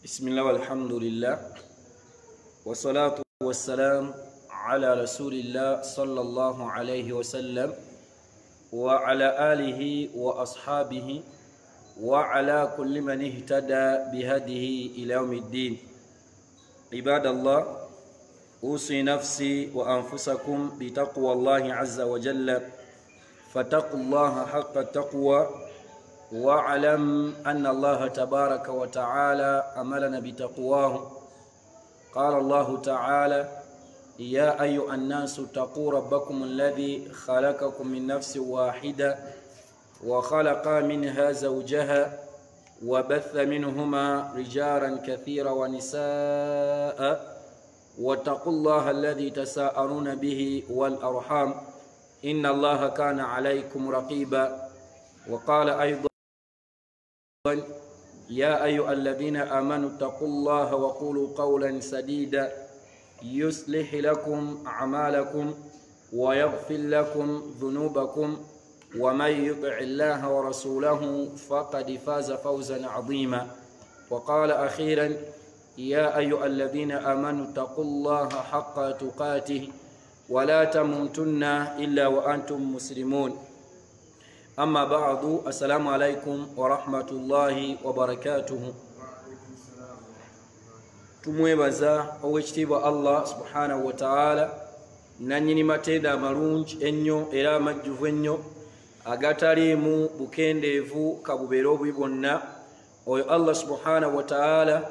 بسم الله والحمد لله والصلاة والسلام على رسول الله صلى الله عليه وسلم وعلى آله وأصحابه وعلى كل من اهتدى بهديه إلى يوم الدين. عباد الله، أوصي نفسي وأنفسكم بتقوى الله عز وجل، فاتقوا الله حق التقوى، واعلم أن الله تبارك وتعالى أمرنا بتقواه. قال الله تعالى: يا أيها الناس اتقوا ربكم الذي خلقكم من نفس واحدة وخلق منها زوجها وبث منهما رجالا كثيرا ونساء واتقوا الله الذي تساءلون به والأرحام إن الله كان عليكم رقيبا. وقال أيضا: يا أيها الذين آمنوا اتقوا الله وقولوا قولا سديدا يصلح لكم أعمالكم ويغفر لكم ذنوبكم ومن يطع الله ورسوله فقد فاز فوزا عظيما. وقال أخيرا: يا أيها الذين آمنوا اتقوا الله حق تقاته ولا تموتن إلا وأنتم مسلمون. أما بعد، السلام عليكم ورحمة الله وبركاته. Tumwebaza owekitiibwa Allah subhanahu wa ta'ala, nannyini matenda amalungi ennyo era amajjuvu ennyo agataliimu bukendeevu kabubeere obubi bwonna. Oyo Allah subhanahu wa ta'ala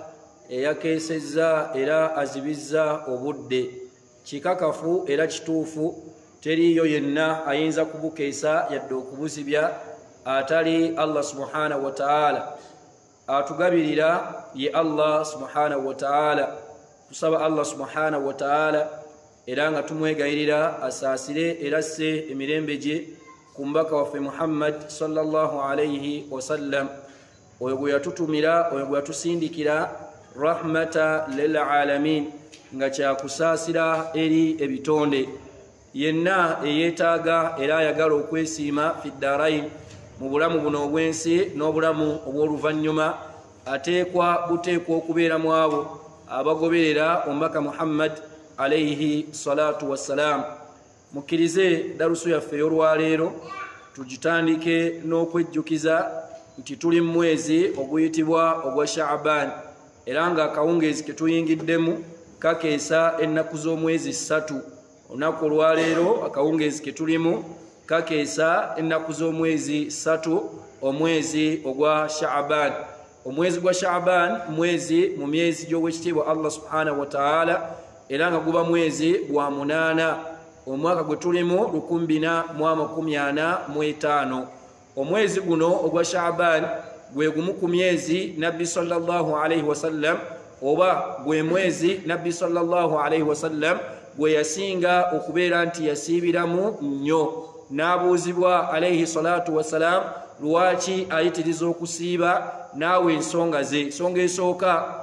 eyakeesezza era azibizza obudde, kikakafu era kituufu, teriiyo yenna ayinza kubukeesa yadde okubuzibya atali Allah subhanahu wa ta'ala. Atugabirira ye Allah subhanahu wa ta'ala. Tusaba Allah subhanahu wa ta'ala era nga tumwegayirira asaasire era asse emirembe gye ku mubaka waffe Muhammad sallallahu alayhi wasallam, oyo gwe yatutumira, oyo gwe yatusindikira rahmata lil alamin, nga kyakusaasira eri ebitonde. Yenna eyeetaaga era ayagala okwesiima fiddarain, mu bulamu buno obw'ensi n'obulamu obw'oluvannyuma, ateekwa buteekwa okubeera mu abo abagoberera omubaka Muhammad alayhi salatu wassalam. Mukkirize darusu yaffe ey'olwaleero tugitandike n'okwejjukiza nti tuli mu mwezi oguyitibwa ogwa Sha'ban, era nga akawungeezi ke tuyingiddemu kakeesa ennaku z'omwezi 3. Olunaku olwaleero akawungeezi ke tulimu kakeesa ennaku z'omwezi 3, omwezi ogwa Sha'ban. Omwezi gwa Sha'ban mwezi mu myezi gy'owekitiibwa Allah subhanahu wa ta'ala, era nga guba mwezi gwa 8, omwaka gwe tulimu 1445. Omwezi guno ogwa Sha'ban gwe gumu ku myezi Nabbi sallallahu alayhi wasallam, oba gwe mwezi Nabbi sallallahu alayhi wasallam gwe yasinga okubeera nti yasiibiramu nnyo. N'abuuzibwa alayhi salatu wassalam lwaki ayitiriza okusiiba, naawe ensonga ze. Ensonga esooka,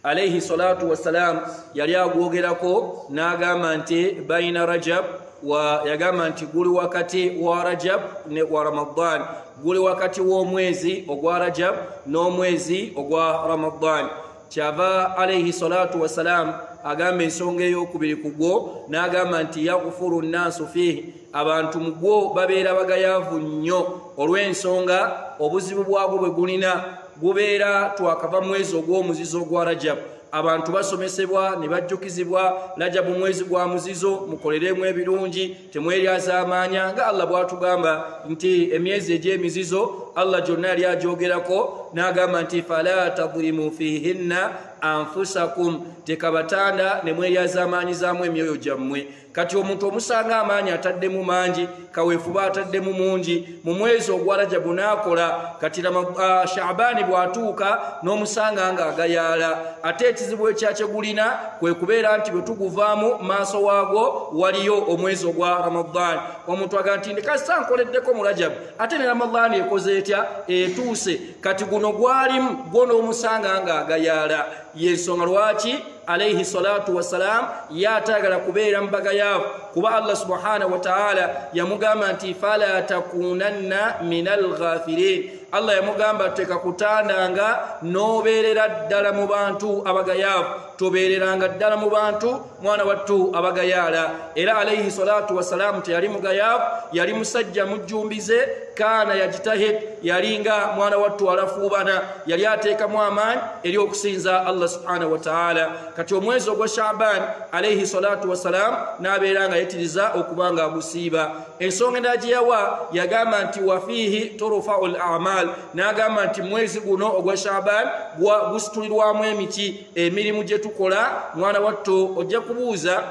alayhi salatu wassalam yali agwogerako n'agamba nti baina Rajab wa, yagamba nti guli wakati wa Rajab ne wa Ramadan, guli wakati w'omwezi ogwa Rajab n'omwezi ogwa Ramadan. Kyava alayhi salatu wassalam agamba ensonga ey'okubiri ku gwo n'agamba nti yaghfuru nnaasu fiihi, abantu mu gwo babeera bagayaavu nnyo olw'ensonga obuzibu bwagwo bwe gulina gubeera twakava mwezi ogw'omuzizo ogwa Rajab. Abantu basomesebwa ne bajjukizibwa Rajab mwezi gwa muzizo, mukoleremu ebirungi, temweryazaamaanya, nga Allah bw'atugamba nti emyezi egy'emizizo Allah gyonna yali agyogerako n'agamba nti fala tadrimu fihinna anfusakum, tekabatanda ne mweryazaamaanyizaamu emyoyo gyammwe. Kati omuntu omusanga amaanyi ataddemu mangi, kaweefuba ataddemu mungi mu mwezi ogwa Rajabu n'akola. Kati Sha'baani bw'atuuka n'omusanga nga agayaala. Ate ekizibu ekyakye gulina kwe kubeera nti bwe tuguvaamu maaso waagwo waliyo omwezi ogwa Ramadan. Omuntu agamba nti ndeka nkoleddeko mu Rajabu, ate ne Ramadan ekoze etya? Etuuse. Kati guno gwalimu gwo n'omusanga nga agayaala. Yensonga lwaki alayhi salatu wassalam yatagala kubeera mbagayaavu, Kuba Allah subhanahu wa ta'ala yamugamba nti fala takunanna minal ghafirin. Allah yamugamba tekakutandanga n'obeerera ddala mu bantu abagayaavu, tobeereranga ddala mu bantu mwana wattu abagayaala. Era alayhi salatu wasalamu teyali mugayaavu, yali musajja mujjumbize, kaana yajtahid, yalinga mwana wattu alafuubana, yali ateekamu amaanyi eri okusinza Allah subhanahu wa ta'ala. Kati omwezi ogwa Shaaban alayhi salatu wasalam n'abeera nga yetiriza okuba nga agusiiba. Ensonga endala gye yawa yagamba nti wafiihi turfa'u al-a'mal, n'agamba nti mwezi guno ogwa Shaaban gusitulirwamu emiti, emirimu gye tukola. Mwana wattu ojja kubuuza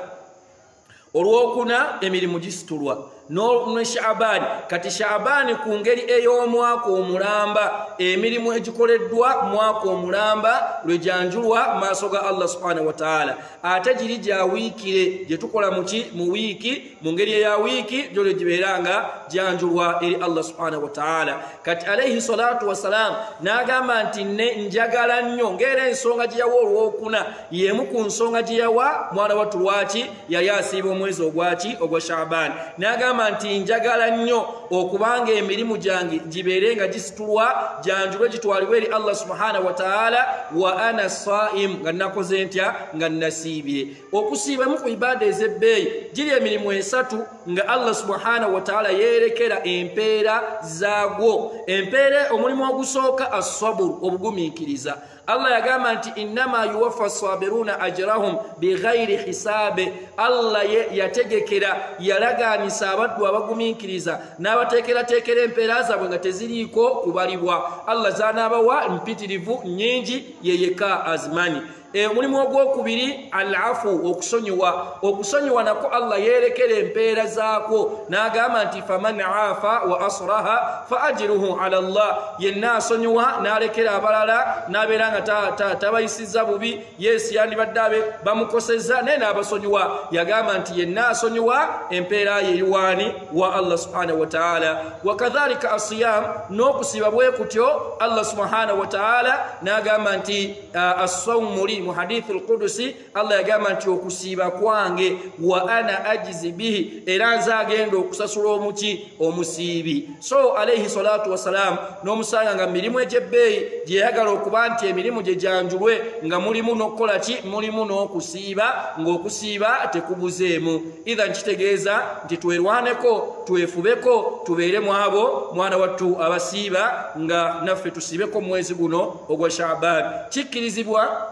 olwokuna emirimu gisitulwa ne Shaaban. Kati Shaaban ku ngeri ey'omwaka omulamba, emirimu egikoleddwa mwaka omulamba lwe gyanjulwa maaso ga Allah subhanahu wa ta'ala. Ate giri gya wiikire gye tukola muki mu wiiki, mu ngeri eya wiiki gyo lwe gibeera nga gyanjulwa eri Allah subhanahu wa ta'ala. Kati alayhi salatu wassalam n'agamba nti ne njagala nnyo, ng'era ensonga gye yawa olwokuna y'emu ku nsonga gye yawa mwana wattu lwaki yali asiiba omwezi ogwaki ogwa Shaaban. N'agamba nti njagala nnyo okubanga emirimu gyange gibeere nga gisitulwa, gyanjulwe, gitwalibwe eri Allah subhanahu wa ta'ala, wa ana saim, nga nakoze ntya, nga nasiibye. Okusiibamu ku ibaada ez'ebbeeyi giri emirimu esatu nga Allah subhanahu wa ta'ala yeerekera empeera zaagwo. Empeera, omulimu ogusooka assaburu, obugumiikiriza. Allah yagamba nti innama yuwaffa sabiruna ajrahum bighairi hisabe. Allah yategekera, yalagaanyisa abaddu abagumiikiriza n'abateekerateekera empeera zaabwe nga teziriiko kubalibwa. Allah z'anaabawa mpitirivu nnyingi, ye yekka azimanyi. Omulimu ogwokubiri al-afu, okusonyiwa. Okusonyiwa nako Allah yeerekera empeera zaakwo n'agamba nti faman afa wa asraha fa ajruhu ala Allah. Yenna asonyiwa n'alekera abalala n'abeera nga tabayisizza bubi, yesu yandibadde abe bamukosezza naye n'abasonyiwa. Yagamba nti yenna asonyiwa empeera ye eriwaani wa Allah subhanahu wa ta'ala. Wakadhalika asiyam, n'okusiiba bwe kutyo Allah subhanahu wa ta'ala n'agamba nti as-sawmu li, mu hadithi al-Qudusi Allah yagamba nti okusiiba kwange wa ana ajizi bihi, era nze agenda okusasula omuki omusiibi. So alayhi salatu wasalam n'omusanga nga mirimu egy'ebbeeyi gye yayagala okuba nti emirimu gye gyanjulwe nga mulimu n'okukola ki, mulimu n'okusiiba, ng'okusiiba tekubuzeemu. Idha nkitegeeza nti twerwaneko, twefubeko, tubeere mu abo mwana wattu abasiiba, nga naffe tusiibeko mwezi guno ogwa Shaaban. Kikkirizibwa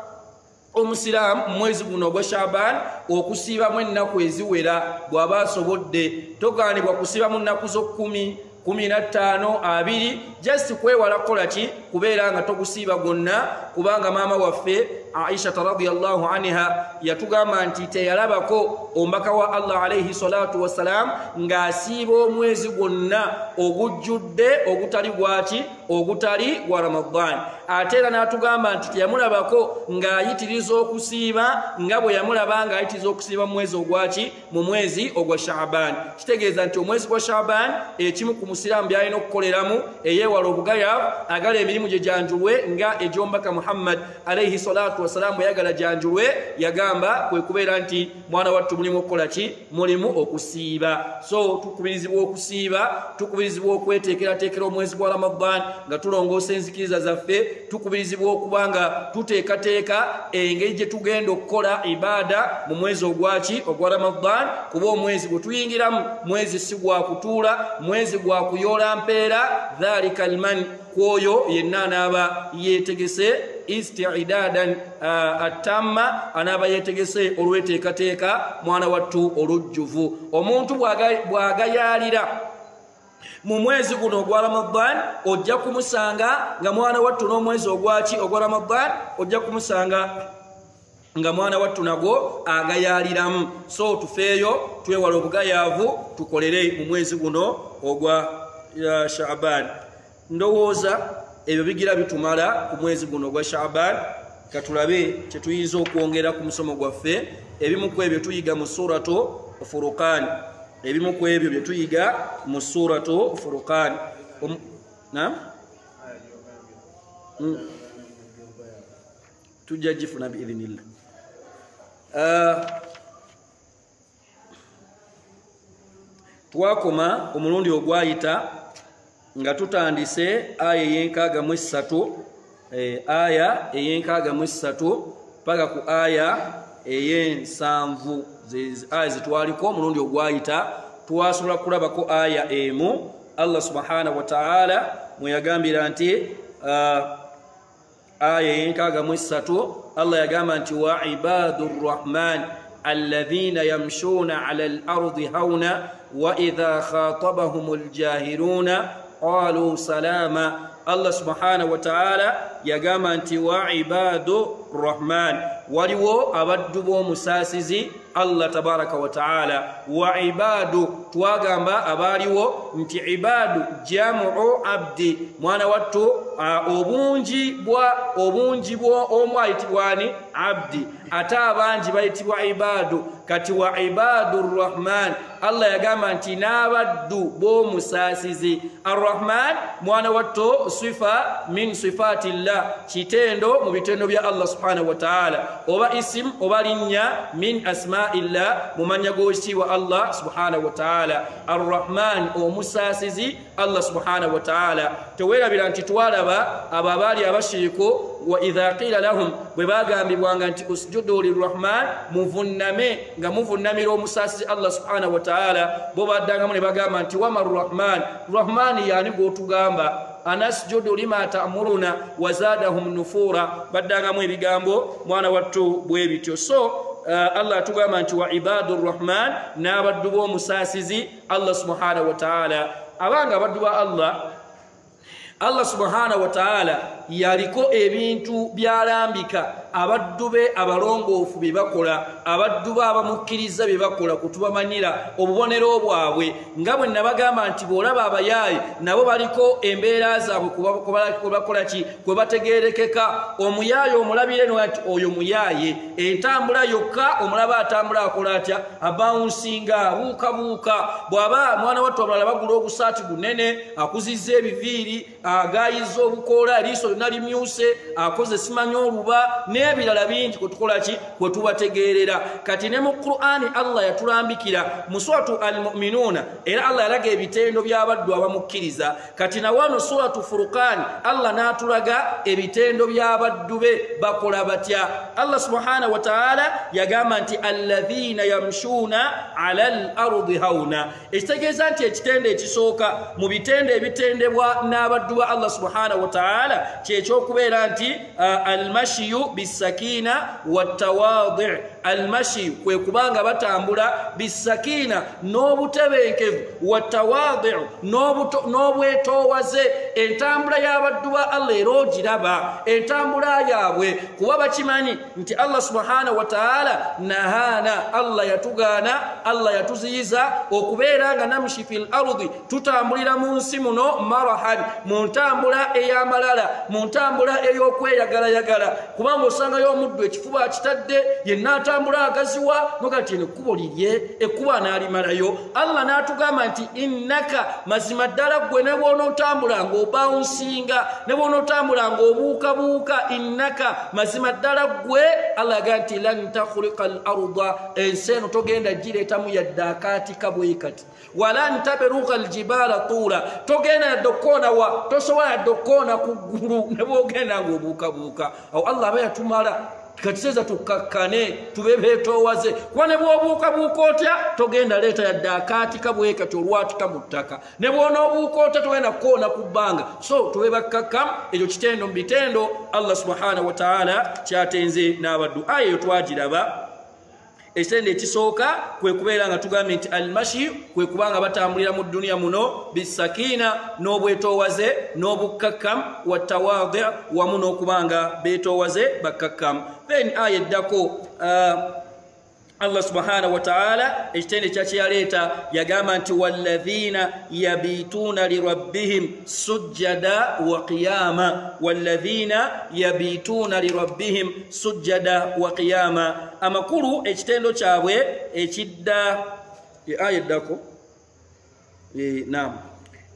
omusiraamu mwezi guno ogwa Shaaban okusiibamu ennaku eziwera bw'aba asobodde. Togaanibwa kusiibamu nnaku z'okkumi, 15, 20, just kwewala kukola ki, kubeera nga togusiiba gwonna. Kubanga maama waffe Aisha radhiyallahu anha yatugamba nti teyalabako omubaka wa Allah alayhi salatu wassalam ng'asiiba omwezi gwonna ogujjudde ogutali gwaki, ogutali gwa Ramadhan. Ate era n'atugamba nti teyamulabako ng'ayitiriza okusiiba nga bwe yamulaba ng'ayitiriza okusiiba mu mwezi ogwaki, mu mwezi ogwa Shaaban. Kitegeeza nti omwezi gwa Shaaban ekimu ku musiraamu by'alina okukoleramu eyeewala obugayaavu, agala emirimu gye gyanjulwe nga egy'omubaka Muhammad alayhi salatu wassalam bwe yagala gyanjulwe, yagamba kwe kubeera nti mwana wattu mulimu okukola ki, mulimu okusiiba. So tukubirizibwa okusiiba, tukubirizibwa okweteekerateekera omwezi gwa Ramadhan nga tulongoosa enzikiriza zaffe, tukubirizibwa okuba nga tuteekateeka engeri gye tugenda okukola ibaada mu mwezi ogwaki, ogwa Ramadhan. Kuba omwezi gwe tuyingiramu mwezi si gwa kutuula, mwezi gwa kuyoola mpeera. Dhalika alman, kwoyo yenna anaaba yeetegese istidadan atamma, anaaba yeetegese olweteekateeka mwana wattu olujjuvu. Omuntu bw'agayaalira mu mwezi guno ogwa Ramadhan ojja kumusanga nga mwana wattu n'omwezi ogwaki ogwa Ramadhan ojja kumusanga nga mwana wattu nagwo agayaaliramu. So tufeeyo, twewale obugayaavu, tukolere mu mwezi guno ogwa Shaaban. Ndowooza ebyo bigira bitumala ku mwezi guno ogwa Shaaban. Katulabe kye tuyinza okwongera ku musomo gwaffe. Ebimu ku ebyo tuyiga mu suratu Furqan, ebimu ku ebyo bye tuyiga mu suratu Furqan. Tujja gifuna biidhinillah. Twakoma omulundi ogwayita nga tutandise aya ey'enkaaga mu essatu, aya ey'enkaaga mu essatu paka ku aya ey'ensanvu, aya zetwaliko omulundi ogwayita. Twasobola kulabako aya emu Allah subhanahu wa ta'ala mweyagambira nti aya ey'enkaaga mu essatu, Allah yagamba nti wa ibadur rahman alladhina yamshuna ala al-ardi hauna wa idha khatabahumul jahiluna qalu salama. Allah subhanahu wa ta'ala yagamba nti wa ibadu rahman, waliwo abaddu b'omusaasizi Allah tabaraka wa ta'ala. Wa ibadu, twagamba abaliwo nti ibadu jamu abdi, mwana wattu obungi bwa omu ayitibwani abdi, ate abangi bayitibwa ibadu. Kati wa ibadu rahman, Allah yagamba nti n'abaddu b'omusaasizi. Arrahman mwana wattu sifa min sifatillah, kitendo mu bitendo bya Allah subhanahu wa ta'ala, oba isim oba linnya min asma'illah, mu mannya g'owekitiibwa Allah subhanahu wa ta'ala. Arrahman omusaasizi Allah subhanahu wa ta'ala. Teweerabira nti twalaba abo abaali abashiriku, wa idha qila lahum, bwe bagambibwanga nti usjudu lirrahman, muvunname nga muvunnamira omusaasizi Allah subhanahu wa ta'ala, bo baddangamu ne bagamba nti wama rrahman, rahmani yani gw'otugamba, anasjudu lima ta'muruna wazadahum nufura. Baddangamu ebigambo mwana wattu bwe bityo. So Allah atugamba nti wa ibadur rahman, n'abaddu b'omusaasizi Allah subhanahu wa ta'ala. Abanga abaddu ba Allah, Allah subhanahu wa ta'ala yaliko ebintu byalambika abaddu be abalongoofu bye bakola, abaddu be abamukkiriza bye bakola, kutubamanyira obubonero bwabwe. Nga bwe nabagamba nti bw'olaba abayaaye nabo baliko embeera zaabwe kubakola ki, kwe bategeerekeka. Omuyaaye omulabire nti oyo muyaaye, entambula yokka omulaba atambula akola atya, abawunsinga, abuukabuuka. Bw'aba mwana wattu abalala bagula ogusaati gunene, akuzizza ebiviiri, agayiza obukoola, eriiso lyonna limyuse, akoze simanyi oluba n'ebirala bingi kwe tukola ki, kwe tubategeerera. Kati ne mu Qur'ani Allah yatulambikira mu suratu Al-Mu'minuuna, era Allah yalaga ebitendo by'abaddu abamukkiriza. Kati na wano suratu Furqan Allah n'atulaga ebitendo by'abaddu be bakola batya. Allah subhanahu wa ta'ala yagamba nti alladhina yamshuna ala al-ardi hauna, ekitegeeza nti ekitendo ekisooka mu bitendo ebitendebwa n'abaddu ba Allah subhanahu wa ta'ala kyekyokubeera nti almashiyu bisakina wattawadi. Almashiyu kwe kubanga batambula bisakina n'obutebenkevu, wattawadi n'obwetoowaze. Entambula y'abaddu ba Allah era ogiraba entambula yaabwe, kuba bakimanyi nti Allah subhanahu wa ta'ala nahana, Allah yatugaana, Allah yatuziyiza okubeera nga namshi fil ardi, tutambulira mu nsi muno marahan, mu ntambula ey'amalala, mu ntambula ey'okweyagalayagala. Kubanga osangayo omuddu ekifuba akitadde, yenna atambula agaziwa, nogati eno ekkubo lirye, ekkubo anaalimalayo. Allah n'atugamba nti innaka, mazima ddala ggwe ne bw'onootambula ng'obawunsinga, ne bw'onootambula ng'obuukabuuka, innaka, mazima ddala ggwe, Allah agamba nti lan takhriqa al-arda, ensi eno togenda gireetamu yadde akaatika bwe kati, walan tabruqa al-jibala tuula, togenda yadde okkoona wa, tosobola yadde okkoona ku ggulu ne bw'ogenda ng'obuukabuuka. Awo Allah aba yatumala. Kati seza tukakkane, tube beetoowaze, kuba ne bw'obuukabuuka otya togenda leeta yadde akaatika bwe kati olwatika mu ttaka, ne bw'onoobuuka otya togenda kukoona ku bbanga. So tube bakkakkamu. Ekyo kitendo mu bitendo Allah subhanahu wa ta'ala kyatenze n'abaddu. Aya eyo twagiraba. Ekitendo ekisooka kwe kubeera nga tugambye nti almashi kwe kubanga batambulira mu dduniya muno bisakina, n'obwetoowaze n'obukkakkamu, wattawadi, wamu n'okubanga beetoowaze bakkakkamu. Then aya eddako Allah subhanahu wa ta'ala ekitendo kyakyeyaleeta yagamba nti walladhina yabituuna lirabbihim sujjada wa qiyama, walladhina yabituuna lirabbihim sujjada wa qiyama. Amakulu ekitendo kyabwe ekidda aya eddako, naam,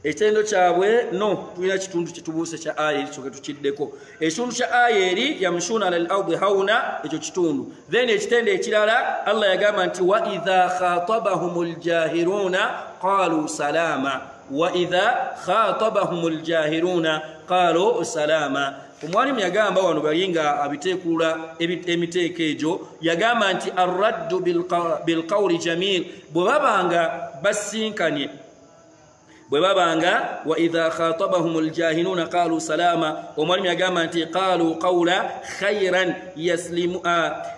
Ekitendo kyabwe no tulina kitundu kyetubuuse kya aya eri kyoke tukiddeko. Ekitundu kya aya eri yamshuuna ala al-ardi hauna, ekyo kitundu. Then ekitendo ekirala Allah yagamba nti wa idha khatabahumul jahiluna qalu salama. Wa idha khatabahumul jahiluna qalu salama. Omwalimu yagamba wano balinga abiteekula emiteeko egyo, yagamba nti arraddu bilqawli jamil, bwe babanga basinkanye, bwe babanga wa idha khatabahumul jahiluna qalu salama. Omwalimu yagamba nti qalu qawla khayran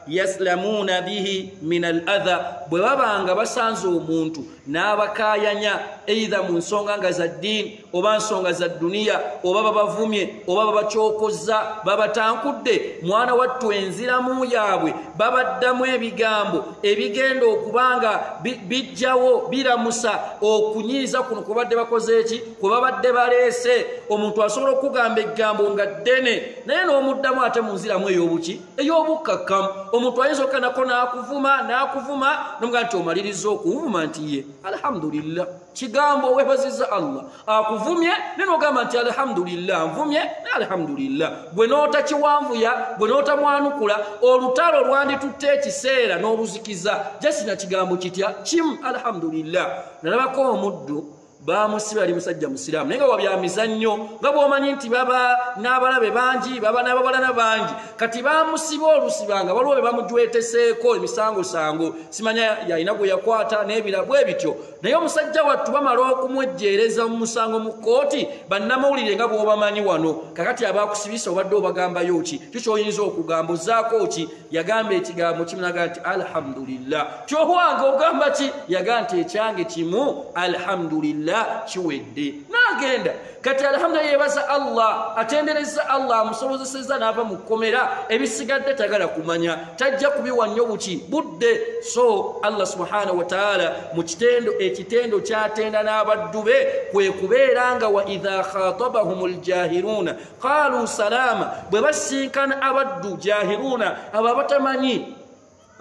yaslamuna bihi min al-adha, bwe babanga basanze omuntu n'abakaayanya eitha mu nsonga nga za ddiini oba nsonga za duniya, oba babavumye oba babakyokozza babatankudde, mwana wattu enziramu yaabwe babaddamu ebigambo ebigenda okubanga bijjawo biramusa okunyiiza kuno kubadde bakoze eki kwe babadde baleese. Omuntu asobola okugamba ekigambo nga ddene naye n'omuddamu ate mu nziramu ey'obuki ey'obukkakkamu. Omuntu ayinza okkanako n'akuvuma n'akuvuma n'omugamba nti omaliriza okuvuma nti ye alhamdulillah, kigambo weebazizza Allah akuvumye naye n'ogamba nti alhamdulillah nvumye naye alhamdulillah. Gwe n'otakiwanvuya, gwe n'otamwanukula, olutalo lwanditutte ekiseera n'oluzikiza. Jasina kigambo kitya kimu alhamdulillah. Nalabako omuddu bamusiba ali musajja musiraamu naye nga wabyamizannyo, nga bw'omanyi nti baba n'abalabe bangi, baba n'ababalana bangi. Kati bamusiba olusibanga waliwo be bamujweteseeko emisangosango, simanya yalina gwe yakwata n'ebirabwe ebityo. Naye omusajja wattu bamala okumwejjeereza mu musango mu kkooti, bannamawulire nga bw'obamanyi wano kakati abakusibisa obadde obagambayo ki, kyo ky'oyinza okugamba ozzaako ki? Yagamba ekigambo kimu n'agamba nti alhamdulillah. Ky'owange ogamba ki? Yagamba nti ekyange kimu alhamdulillah kiwedde. N'agenda. Kati alhamdulillah yeebaza Allah, atendereza Allah amusobozesezza n'ava mu kkomera, ebisigadde tagala kumanya, tajja kubiwa nnyo buki budde. So Allah subhanahu wa ta'ala mu kitendo ekitendo kyatenda n'abaddu be kwe kubeera nga wa idha khatabahumul jahiluna qalu salama, bwe basinkana abaddu jahiluna abo abatamanyi,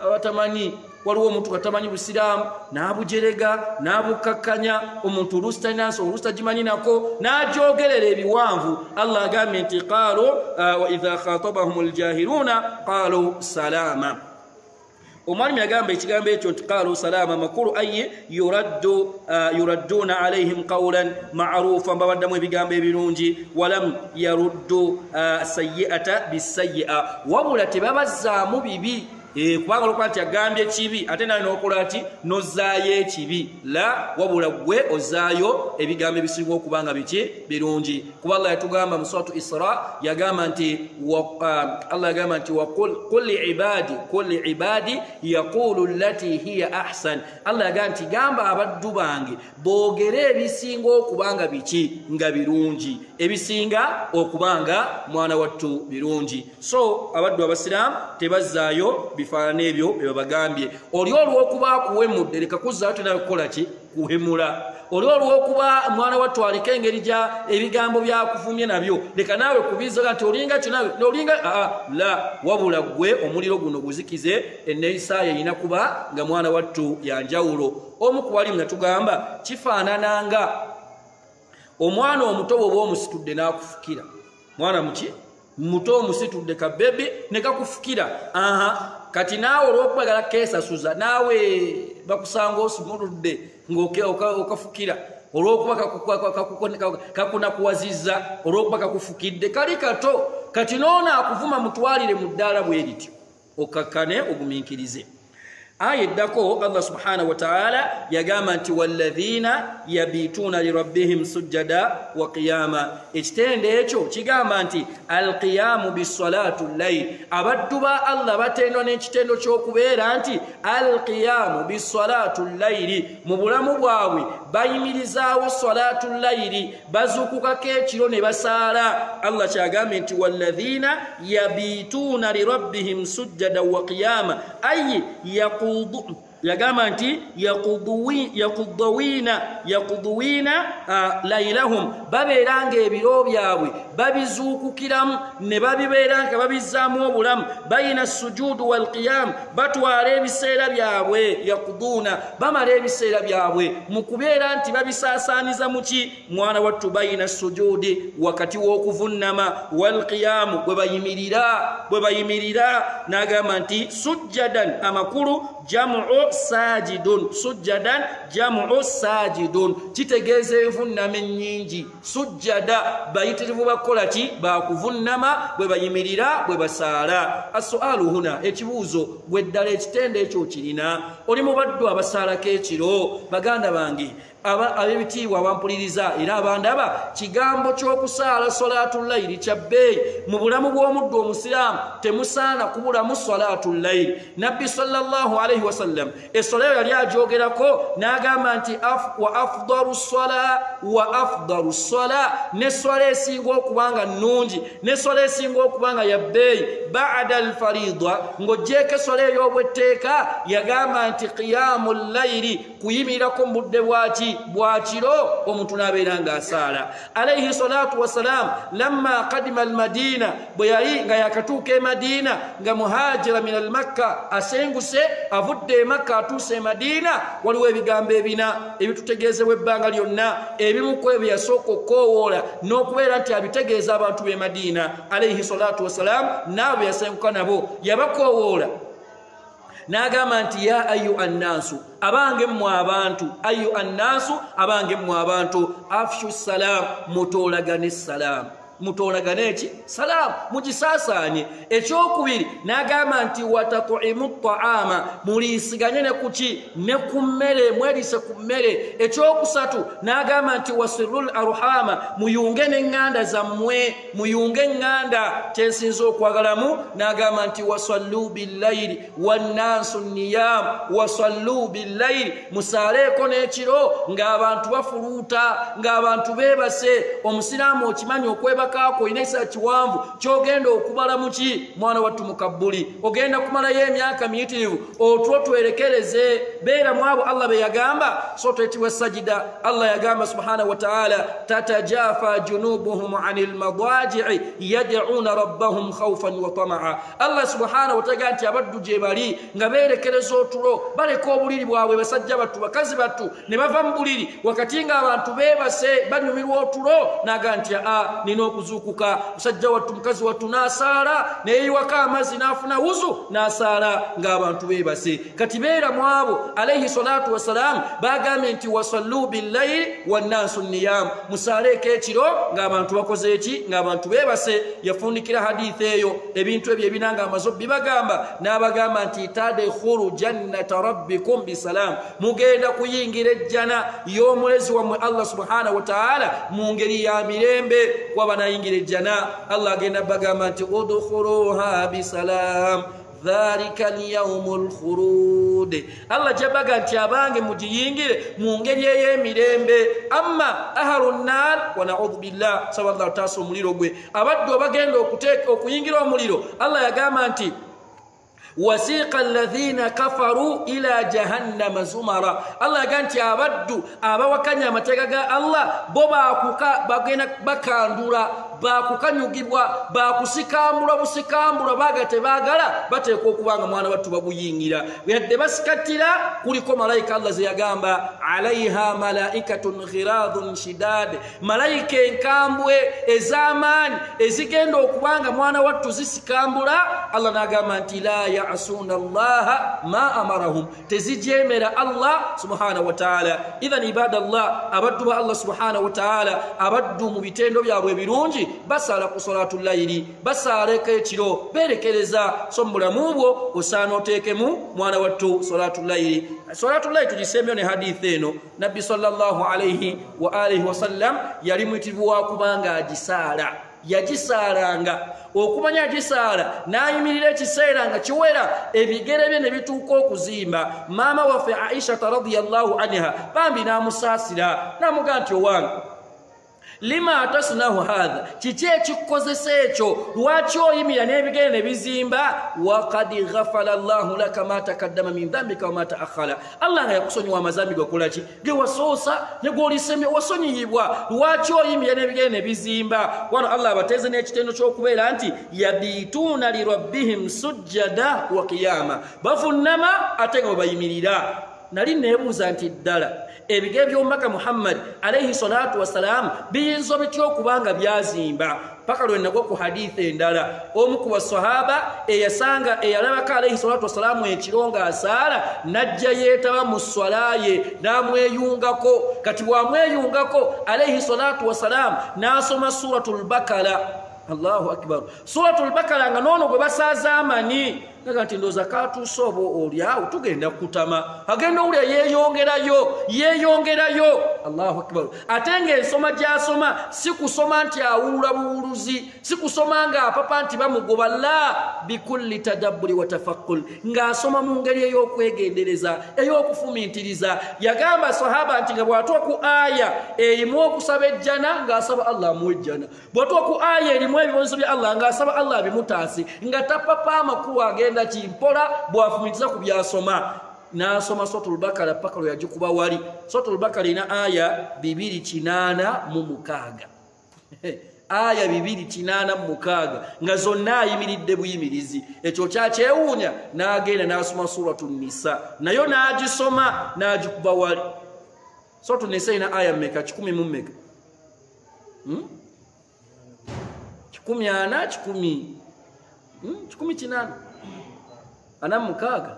abatamanyi. Waliwo omuntu katamanyi busiraamu n'abujerega n'abukakkanya, omuntu oluusi talina nsonga oluusi tagimanyi nako n'agyogerera ebiwanvu. Allah agambye nti qaalu wa idha khatabahumul jahiluna qaalu salama. Omwalimu yagamba ekigambo ekyo nti qaalu salama makulu ayi yuradduna alaihim qawlan ma'rufan, babaddamu ebigambo ebirungi. Walam yaruddu sayyi'ata bisayyi'a, wabula tebabazzaamu bibi. Kubanga olwokuba nti agambye kibi ate nawe n'okola ki n'ozzaayo ekibi, la wabula ggwe ozzaayo ebigambo ebisinga okuba nga biki birungi. Kuba Allah yatugamba mu suratu Isra, yagamba nti Allah yagamba nti qul ibadi yaqulu allati hiya ahsan. Allah yagamba nti gamba abaddu bange boogere ebisinga okuba nga biki nga birungi, ebisinga okuba nga mwana wattu birungi. So abaddu abasiraamu tebazzaayo bifaanana ebyo bye babagambye. Oli olw'okuba akuwemudde leka kuzzaayo tena kukola ki kuhemula. Oli olw'okuba mwana wattu aliko engeri gya ebigambo byakuvumye nabyo leka naawe kubizaga nti olinga ki naawe olinga la, wabula ggwe omuliro guno guzikize. Enneeyisa yo erina kuba nga mwana wattu yanjawulo. Omu ku balimu natugamba kifaanana nga omwana omuto bw'oba omusitudde n'akufukira. Mwana muki muto omusitudde ka bebi ne kakufukira. Aha, kati naawe olw'okwagala keesasuza naawe bakusanga osumuludde ng'okafukira olw'okuba kakunakuwazizza, olw'okuba kakufukidde kali kato. Kati n'ono akuvuma mutwalire mu ddaala bwe lityo, okakkane ogumiikirize. Aya eddako Allah subhanahu wa ta'ala yagamba nti walladhina yabituuna lirabbihim sujjada wa qiyama. Ekitendo ekyo kigamba nti alqiyamu bisalatu llail, abaddu ba Allah batendwa n'ekitendo ky'okubeera nti alqiyamu bisalatu llaili, mu bulamu bwabwe bayimirizaawo salatu llaili, bazuukukako ekiro ne basaala. Allah kyagambye nti walladhina yabituuna lirabbihim sujjada wa qiyama ay Yagamba nti yaquduwina laylahum, babeera nga ebiro byabwe babizuukukiramu ne babibeera nga babizzaamu obulamu. Bayina sujudu wal qiyam, batwala ebiseera byabwe, yaquduuna, bamala ebiseera byabwe mu kubeera nti babisaasaaniza mu ki mwana wattu, bayina sujudi, wakati w'okuvunnama, wal qiyamu, bwe bayimirira. N'agamba nti sujjadan, amakulu jamu sajidun, sujjadan jamu sajidun, kitegeeza envunnama ennyingi. Sujjada bayitirivu bakola ki? Bakuvunnama bwe bayimirira bwe basaala. Assualu huna, ekibuuzo gwe ddala ekitendo ekyo kirina? Oli mu baddu abasaalako ekiro? Baganda bange ab'ebitiibwa abampuliriza era abandaba, kigambo ky'okusaala solatullayiri kya bbeeyi mu bulamu bw'omuddu omusiraamu. Temusaana kubulamu solatullayiri. Nabbi sallallahu alaihi wasallam essola eyo yali agyogerako n'agamba nti wa afdalu sola, wa afdalu sola, n'essola esinga okuba nga nnungi, n'essola esinga okuba nga ya bbeeyi ba'da alfarida, ng'oggyeeko essola ey'obwetteeka, yagamba nti qiyamu llayiri, kuyimirirako mu budde bwaki? Bwakiro, omuntu n'abeera ng'asaala. Alaihi salatu wassalam lamma qadima almadina, bwe yali nga yakatuuka e Madina, nga muhajira min almakka, asenguse avudde e Makka atuuse e Madina, waliwo ebigambo ebina ebitutegeezebwa ebbanga lyonna. Ebimu ku ebyo yasooka okukoowoola n'okubeera nti abitegeeza abantu b'e Madina alaihi salatu wassalam, n'abo yasenguka nabo yabakoowoola n'agamba nti ya ayu annaasu, abange mmwe abantu, ayu annaasu, abange mmwe abantu, afshu salam, mutoolagane salaamu, mutoolagane eki? Salaamu, mugisaasaanye. Ekyokubiri n'agamba nti watatuimu taama, muliisiganye ne kuki? Ne ku mmere, mweriise ku mmere. Ekyokusatu n'agamba nti wasirul arhama, muyunge n'eŋŋanda zammwe, muyunge eŋŋanda. Kyensinza okwagalamu n'agamba nti wasallu billayiri wannaasu niyam, wasallu billayiri, musaaleeko n'ekiro ng'abantu bafuluuta, ng'abantu beebase. Omusiraamu okimanyi okwebaka kako olina ekiseera kiwanvu ky'ogenda okubala mu ki mwana wattu mu kabbuli, ogenda kumalayo emyaka miyitirivu, otwo twerekereze. Beera mu abo Allah be yagamba so twetibwa sajida. Allah yagamba subhanahu wa ta'ala tatajafa junubuhum anil madaji'i yad'una rabbahum khawfan wa tama'a. Allah subhanahu wa ta'ala nti abaddu gye bali nga beerekereza otulo, baleka obuliri bwabwe, basajja battu bakazi battu ne bava mu buliri wakati ng'abantu beebase banyumirwa otulo, n'aga nti a nina okuzuukuka, musajja wattu mukazi wattu n'asaala, neeyiwako amazzi n'afuna wuzu n'asaala ng'abantu beebase. Kati beera mu abo alaihi salatu wassalaamu bagambye nti wasallu billayiri wannaasu niyam, musaaleeko ekiro ng'abantu bakoze eki? Ng'abantu beebase. Yafundikira hadithi eyo ebintu ebyo ebina ng'amaze bibagamba, n'abagamba nti tadkhulu jannata rabbikum bisalaamu, mugenda kuyingira ejjana y'omulezi wammwe Allah subhanahu wa ta'ala mu ngeri ya mirembe. Kuba banayingira ejjana Allah agenda bagamba nti udkhuluha bisalam dhalika alyawmul khurud. Allah jabaga nti abange mugiyingire mu ngeri ey'emirembe. Amma ahlun nar wa na'udhu billah, sallallahu taasa omuliro gwe abaddu abagenda okuyingira omuliro. Allah yagamba nti wasiqa alladhina kafaru ila jahannama zumara. Allah yagamba nti abaddu abawakanya amateeka ga Allah bo bagenda bakandula, bakukanyugibwa, bakusikambula busikambula, baga tebaagala, bateekwa okubanga mwana wattu babuyingira. Yadde basikatira kuliko malayika Allah ze yagamba alaiha malaikatun ghiradun shidad, malayika enkambwe ez'amaanyi ezigenda okubanga mwana wattu zisikambula. Allah n'agamba nti la ya'suna Allaha ma amarahum, tezijemera Allah subhanahu wa ta'ala. Idhan ibadallah, abaddu ba Allah subhanahu wa ta'ala, abaddu mu bitendo byabwe ebirungi basaala ku salatu layiri, basaaleko ekiro, beerekereza. So mu bulamu bwo osaana oteekemu mwana wattu salatu layiri. Salatu layiri tugisembyeyo ne hadithi eno. Nabbi sallallahu alaihi wa alihi wasallam yali muyitirivu wa kubanga agisaala, yagisaalanga okumanya agisaala n'ayimirira ekiseera nga kiwera ebigere bye ne bituuka okuzimba. Maama waffe Aisha radhiyallahu anha bambi n'amusaasira n'amugamba nti owange Lima tasnahu hadha, kiki ekikukozesa ekyo? Lwaki oyimirira n'ebigere ne bizimba? Waqad ghafara Allahu laka ma taqaddama min dhanbika wa ma ta'akhkhara, Allah nga yakusonyiwa amazambi gakola ki ge wasoosa ne gw'olisemye, wasonyiyibwa. Lwaki oyimirira n'ebigere ne bizimba? Wano Allah abateeze n'ekitendo ky'okubeera nti yabituuna lirabbihim sujjada wa qiyama, bavunnama ate nga bayimirira. Nali neebuuza nti ddala ebigere by'omubaka Muhammad alayhi salatu wassalam biyinza bitya okuba nga byazimba? Paka lwe nagwa ku hadithi endala, omu ku basahaba eyasanga eyalabako alayhi salatu wassalamu ekiro ng'asaala, najja yeetaba mu swala ye n'amweyungako. Kati bw'amweyungako alayhi salatu wassalam n'asoma Suratul Bakara. Allahu akbar. Suratul Bakara nga noono gwe basaaza amani, naga nti ndowooza katuuse oba oliawo tugenda kutama, agenda owulira yeeyongerayo yeeyongerayo. Allahu akbar. Ate ng'ensoma gy'asoma si kusoma nti awulula buwuluzi, si kusoma ng'apapa nti bamugoba, la bikulli tadabburi wa tafakkul, ng'asoma mu ngeri ey'okwegendereza, ey'okufumintiriza. Yagamba sahaba nti nga bw'atuuka ku aya erimu okusaba ejjana ng'asaba Allah amuwe ejjana, bw'atuuka ku aya erimu ebibonerezo bya Allah ng'asaba Allah abimutaase, nga tapapa amakulu agenda kimpola bw'afumintiriza ku by'asoma. N'asoma Suratul Bakara paka lwe yagikuba wali. Suratul Bakara erina aya 286, aya 286 nga zonna ayimiridde buyimirizi. Ekyo kyakyewuunya. N'agenda n'asoma Suratul Nisa, nayo n'agisoma n'agikuba wali. Suratul Nisa erina aya mmeka? 100 mu mmeka? 140, 100, 186.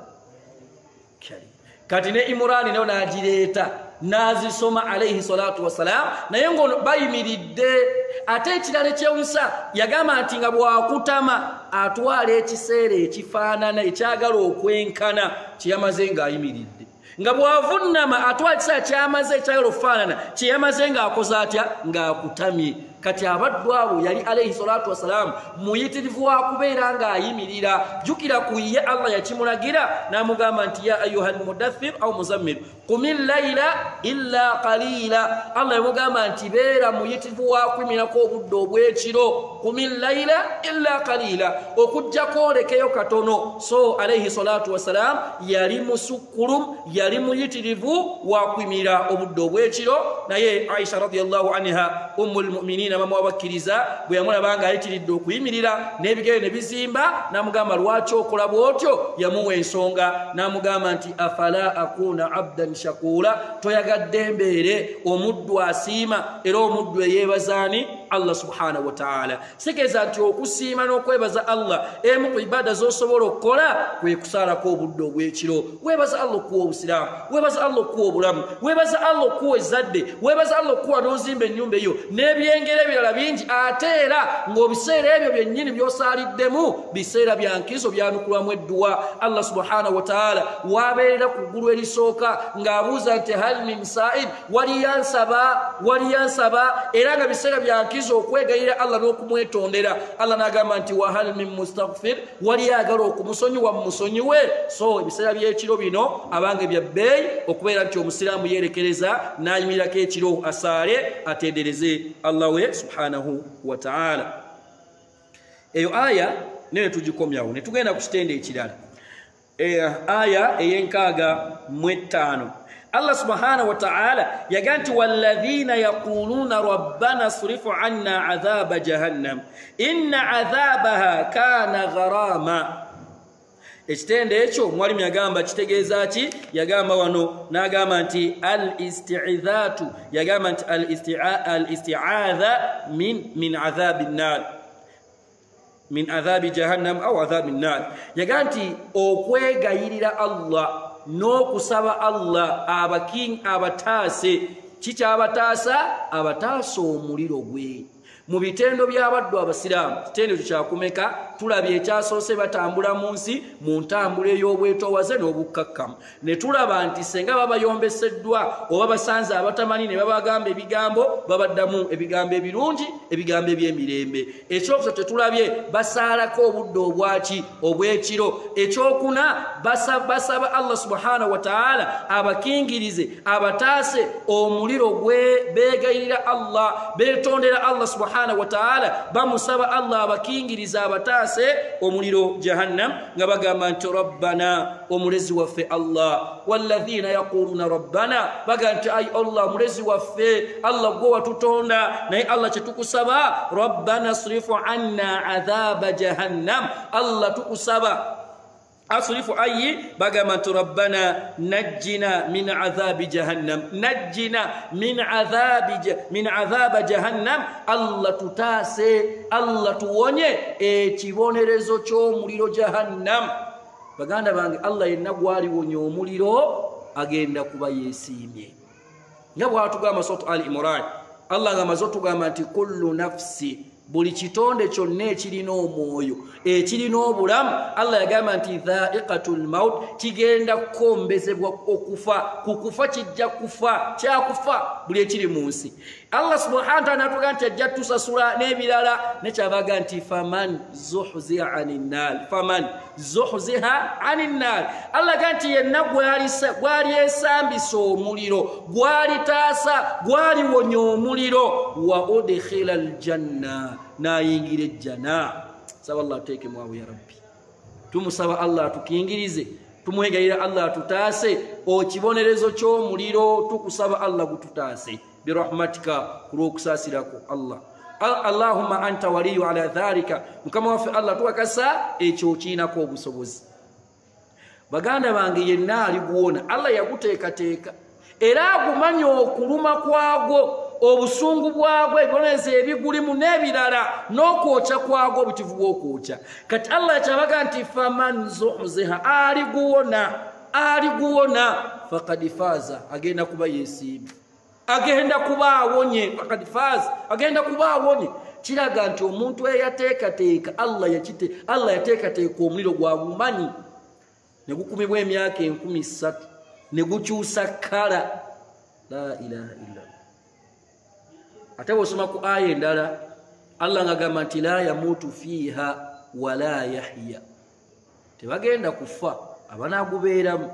Kati ne Imurani nayo n'agireeta n'azisoma alayhi salatu wassalam, naye ng'ono bayimiridde. Ate ekirala ekyewunyisa, yagamba nti nga bw'akutama atwala ekiseera ekifaanana ekyagala okwenkana kye yamaze ng'ayimiridde, nga bw'avunnama atwala ekiseera kyamaze ekyagala okufaanana kye yamaze ng'akoze atya? Ng'akutamye. Kati abaddu abo yali alayhi salatu wassalam muyitirivu wa kubeera ng'ayimirira. Jjukira ku ye Allah yakimulagira n'amugamba nti ya ayuha almudaththir au muzammil qumil layla illa qalila. Allah yamugamba nti beera muyitirivu wa kuyimirako obudde obw'ekiro, qumil layla illa qalila, okuggyako olekeyo katono. So alayhi salatu wassalam yali musukkulum, yali muyitirivu wa kuyimirira obudde obw'ekiro. Naye Aisha radiyallahu anha ummul mu'minin, mama wabakkiriza, bwe yamulaba nga ayitiridde okuyimirira n'ebigere ne bizimba, n'amugamba lwaki okola bw'otyo? Yamuwa ensonga n'amugamba nti afala akuna abdan shakura, toyagadde mbeere omuddu asiima era omuddu eyeebazaani Allah subhanahu wa ta'ala. Sitegeeza nti okusiima n'okwebaza Allah emu ku ibada z'osobola okukola kwe kusaalako obudde obw'ekiro. Weebaza Allah okuwa obusiraamu, weebaza Allah okuwa obulamu, weebaza Allah okuwa ezzadde, weebaza Allah okuwa n'ozimba ennyumba eyo n'ebyengera ebirala bingi. Ate era ng'obiseera ebyo byennyini by'osaaliddemu biseera bya nkizo byanukulwamu edduwa. Allah subhanahu wa ta'ala wabeerera ku ggulu erisooka ng'abuuza nti hal min sa'il, waliyansaba waliyansaba, era nga biseera bya nkizo okwegayirira Allah n'okumwetondera. Allah n'agamba nti wa hal min mustaghfir, waliyagala okumusonyiwa mumusonyiwe. So ebiseera by'ekiro bino abange bya bbeeyi okubeera nti omusiraamu yeerekereza n'ayimirirako ekiro asaale atendereze Allah we subhanahu wa ta'ala. Eyo aya nene tugikomyawo ne tugenda ku kitende ekirala, aya ey'e65. Allah subhanahu wa ta'ala yagamba nti walladhina yaquluna rabbana srif anna adhaba jahannam inna adhabaha kana gharama. Ekitende ekyo mwalimu yagamba kitegeeza ki? Yagamba wano n'agamba nti al-isti'idhatu, yagamba nti al-isti'adha min adhabi nnar, min adhabi jahannam au adhabi nnar. Yagamba nti okwegayirira Allah n'okusaba Allah abataase. Kikyabataasa? Abataasa omuliro gwe. Mu bitendo by'abaddu abasiraamu, kitendo kyakumeka tulabye ekyasoose batambula mu nsi mu ntambula ey'obwetoowaze n'obukkakkamu, ne tulaba nti senga babayombeseddwa oba basanze abatamanyi ne babagamba ebigambo, babaddamu ebigambo ebirungi, ebigambo eby'emirembe. Ekyokusatu tetulabye basaalako obudde obwaki obw'ekiro. Ekyokuna basaba Allah subhanahu wa ta'ala abakingirize, abataase omuliro gwe beegayirira Allah, beetondera Allah subhanahu wa ta'ala, bamusaba Allah abakingiriza abataase omuliro jahannam, nga bagamba nti rabbana, omulezi waffe Allah. Walladhina yaquluna rabbana, bagamba nti ai Allah omulezi waffe Allah gwe watutonda, naye Allah kyetukusaba rabbana srifu anna adhaba jahannam, Allah tukusaba asrifu ayi, bagamba nti rabbana najjina min adhabi jahannam, najjina min adhaba jahannam, Allah tutaase, Allah tuwonye ekibonerezo ky'omuliro jahannam. Baganda bange, Allah yenna gwaliwonya omuliro agenda kuba yeesiimye. Nga bw'atugamba Suratu Ali Imran, Allah ng'amaze otugamba nti kullu nafsi, buli kitonde kyonna ekirina omwoyo ekirina obulamu, Allah yagamba nti dhaiqatul maut, kigenda kukombezebwa okufa, kukufa kijja kufa, kyakufa buli ekiri mu nsi. Allah subhanahu wa ta'ala n'atugamba nti ajja tusasula n'ebirala, nekyabaga nti faman zuhziha anin nar, faman zuhziha anin nar, Allah agamba nti yenna gwali esambisa omuliro, gwalitaasa, gwaliwonya omuliro, wa udkhila aljanna, n'ayingira ejjana. Saba Allah ateeke mwawe ya Rabbi. Tumusaba Allah atukingirize, tumwegayirira Allah atutaase ekibonerezo ky'omuliro, tukusaba Allah gututaase birahmatika, ku lw'okusaasirako Allah. Allahumma anta waliyu ala dhalika, Mukama waffe Allah tukakasa ekyo okiinako obusobozi. Baganda bange, yenna aliguwona Allah yaguteekateeka era agumanya okuluma kwagwo, obusungu bwagwo, ebibonerezo ebigulimu n'ebirala, n'okwokya kwagwo, obutivu bw'okwokya. Kati Allah kyabaga nti faman zuhziha, aliguwona, aliguwona, faqad faaza, agenda kuba yeesiimye, agenda kuba awonye. Faqad faaza, agenda kuba awonye. Kiraga nti omuntu eyateekateeka Allah yakite, Allah yateekateeka omuliro gwagumanyi ne gukumibwa emyaka 3000 ne gukyusa kala. La ilaha illa. Ate bw'osoma ku aya endala, Allah ng'agamba nti la yamuutu fiiha wala yahya, tebagenda kufa abanaagubeeramu,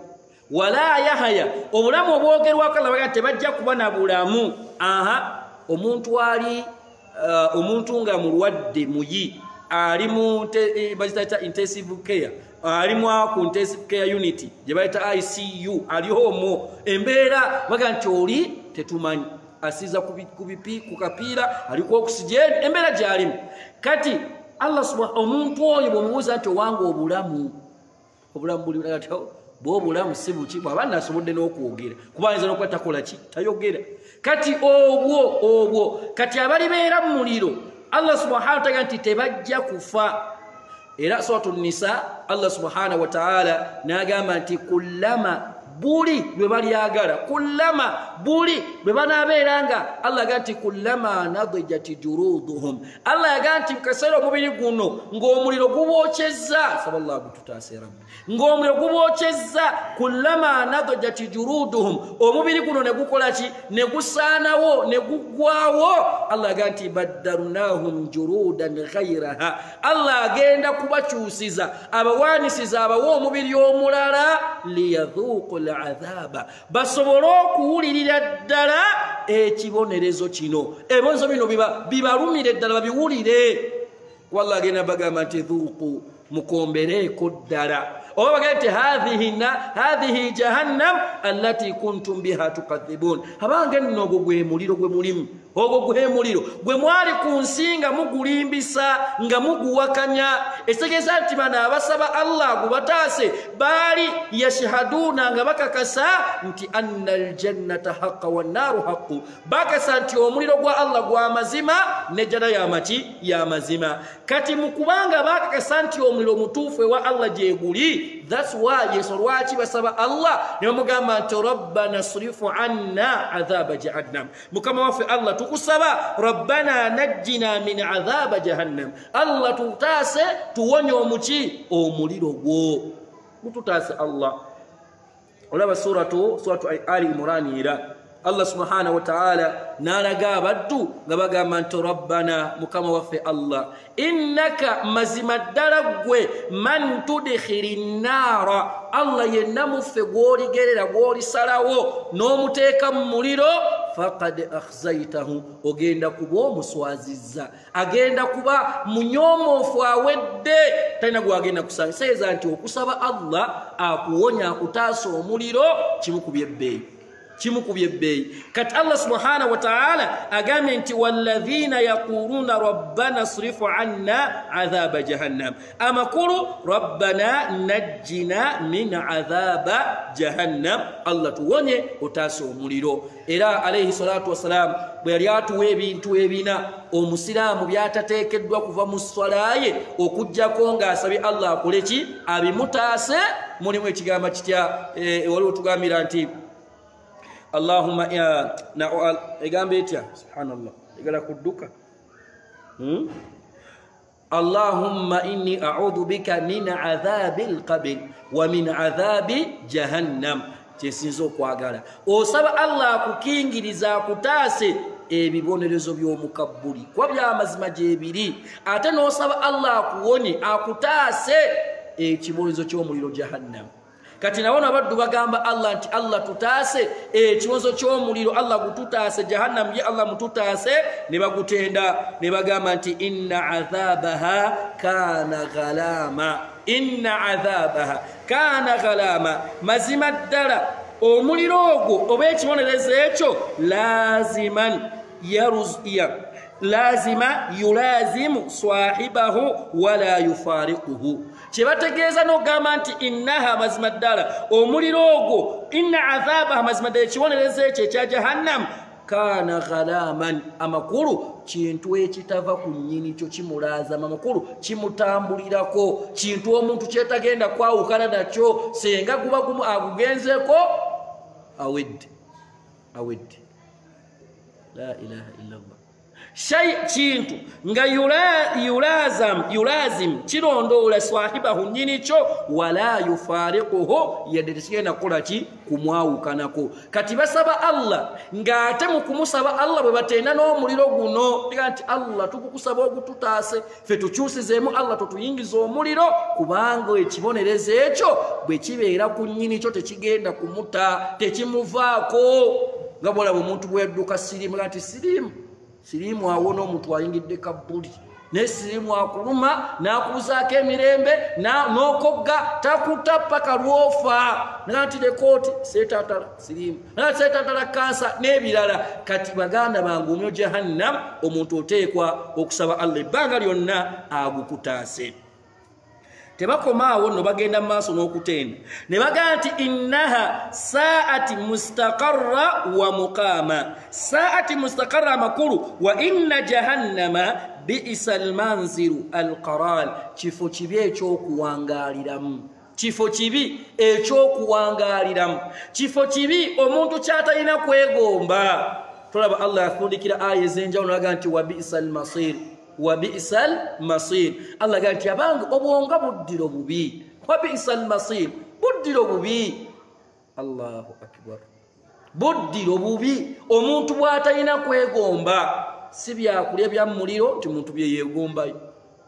wala yahya, obulamu obwogerwako Allah baga tebajja kuba na bulamu. Aha, omuntu ali omuntu nga mulwadde muyi, ali mu bazita intensive care, ali mu ku intensive care unit gye bayita ICU, aliho omwo embeera baga nti oli tetumanyi, asiza ku bipi ku kapiira, aliko oxygen, embeera gy'alimu. Kati Allah subhanahu, omuntu oyo bw'omubuuza nti owange obulamu, obulamu buli bwe obulamu si buki, bw'aba nasobodde n'okwogera, kuba ayinza n'okuba takola ki, tayogera. Kati obwo kati abalibeera mu muliro, Allah subhanahu wa ta'ala nti tebajja kufa. Era Suratu Nisa, Allah subhanahu wa ta'ala n'agamba nti kullama, buli lwe balyagala, kullama, buli lwe banaabeera nga Allah agamba nti kullama nadijat juruduhum, Allah yagamba nti mukaseera omubiri guno ng'omuliro gubookyezza, saba Allah gututaase Rabbi, ng'omuliro gubookyezza, kullama nadijat juruduhum, omubiri guno ne gukola ki, ne gusaanawo, ne guggwawo, Allah agamba nti baddalnahum jurudan ghairaha, Allah agenda kubakyusiza, abawaanisiza, abawa omubiri omulala, liyadhuuqu l'adhaba, basobole okuwulirira ddala ekibonerezo kino, ebibonerezo bino bibalumire ddala, babiwulire. Wallah agenda bagamba nti dhuuqu, mukombereeko ddala, oba bagamba nti hadhihi jahannam allati kuntum biha tukadhibun, abange nno ogwo gwe muliro gwe mulimu, ogwo gwe muliro gwe mwali ku nsi nga mugulimbisa, nga muguwakanya. Ekitegeeza nti bano abasaba Allah gubataase baali yashhaduuna, nga bakakasa nti anna aljannata haqa wannaaru haqu, bakasa nti omuliro gwa Allah gwa mazima nejjana yamaki ya mazima. Kati mu kubanga bakakasa nti omuliro mutuufu ewa Allah gye guli, That's why yeso lwaki basaba Allah ne bamugamba nti rabbana srifu anna adhaba jahannam. Mukama waffe Allah tukusaba rabbana najjina min adhaba jahannam. Allah tutaase tuwonye omuki omuliro gwo, gututaase Allah. Olaba suratu Ali Imran era Allah subhanahu wa ta'ala n'alaga abaddu nga bagamba nti rabbana, mukama waffe Allah, innaka mazima ddala ggwe man tudkhili nnaara, Allah yenna muffe gw'oligerera gw'olisalawo n'omuteeka mu muliro, faqad akhzaytahu, ogenda kuba omuswazizza, agenda kuba munyomoofu awedde, talina gw'agenda kusanga. Seeza nti okusaba Allah akuwonya akutaasa omuliro kimu ku byebbeeyi, kimu ku byebbeeyi. Kati Allah subhanahu wa ta'ala agambye nti walladhina yaquluna rabbana srifu anna adhaba jahannam, amakulu rabbana najjina min adhaba jahannam, Allah tuwonye otaasa omuliro. Era alayhi salatu wassalam bwe yali atuwa ebintu ebina omusiraamu byatateekeddwa kuva mu swala ye okuggyako ng'asabye Allah akole ki, abimutaase. Mulimu ekigambo kitya waliwo tugambira nti Allahumma egamba etya, subhanallah, egala kudduka. Allahumma inni a'udhu bika min adhabi al-qabr wa min adhabi jahannam. Kyesinza okwagala osaba Allah akukingiriza akutaase ebibonerezo by'omukabbuli, kuba byamazima gyebiri, ate n'osaba Allah akuwonye akutaase ekibonerezo ky'omuliro jahannam. Kati nabona abaddu bagamba Allah nti Allah tutaase ekibonerezo ky'omuliro, Allah gututaase jahannam, ye Allah mututaase. Ne bagutenda ne bagamba nti inna adhabaha kana ghalama, inna adhabaha kana ghalama, mazima ddala omuliro ogwo oba ekibonerezo ekyo laziman yaruziya, lazima yulazimu swahibahu wala yufariquhu. Kyebategeeza n'ogamba nti innaha mazima ddala omuliro ogwo, inna adhabaha mazima ddala ekibonerezo ekyo ekya jahannam, kana ghalaman, amakulu kintu ekitava ku nnyini kyo kimulaazama, amakulu kimutambulirako, kintu omuntu kyetagenda kwawukana nakyo, senga guba gumu agugenzeeko awedde, awedde. La ilaha illallah. Shay kintu nga yulazim kirondoola swahibahu nnyini kyo, wala yufariquhu, yadde tekigenda kukola ki, kumwawukanako. Kati basaba Allah ng'ate mu kumusaba Allah bwe batenda n'omuliro guno, nga nti Allah tukukusaba ogututaase, ffe tukyusizeemu Allah totuyingiza omuliro, kubanga ekibonerezo ekyo bwe kibeera ku nnyini kyo tekigenda kumuta, tekimuvaako. Nga bw'olaba omuntu bwe yadduka siriimu, nga nti siriimu siriimu awona omuntu ayingidde kabbuli, naye siriimu akuluma n'akubuzaako emirembe n'okogga takuta paka lw'ofa. Naga nti lekooti seetatala siriimu, naga seetatala kansa n'ebirala. Kati baganda bange, omuliro jahannam omuntu oteekwa okusaba Allah ebbanga lyonna agukutaase. Tebakomaawo nno, bagenda mu maaso n'okutenda ne bagamba nti innaha saati mustaqarra wa muqama. Saati mustaqarra amakulu wa inna jahannama bi'sa almanziru alqarar, kifo kibi ekyokuwangaaliramu, kifo kibi ekyokuwangaaliramu, kifo kibi omuntu kyatalina kwegomba. Tolaba Allah afundikira aya ez'enjawulo n'agamba nti wa bi'sa almasir, wa bi'sal masir. Allah agamba nti abange obwonga buddiro bubi, wa bi'sal masir, buddiro bubi. Allahu akbar, buddiro bubi omuntu bw'atalina kwegomba. Si byakulya bya muliro nti muntu bye yeegombayo,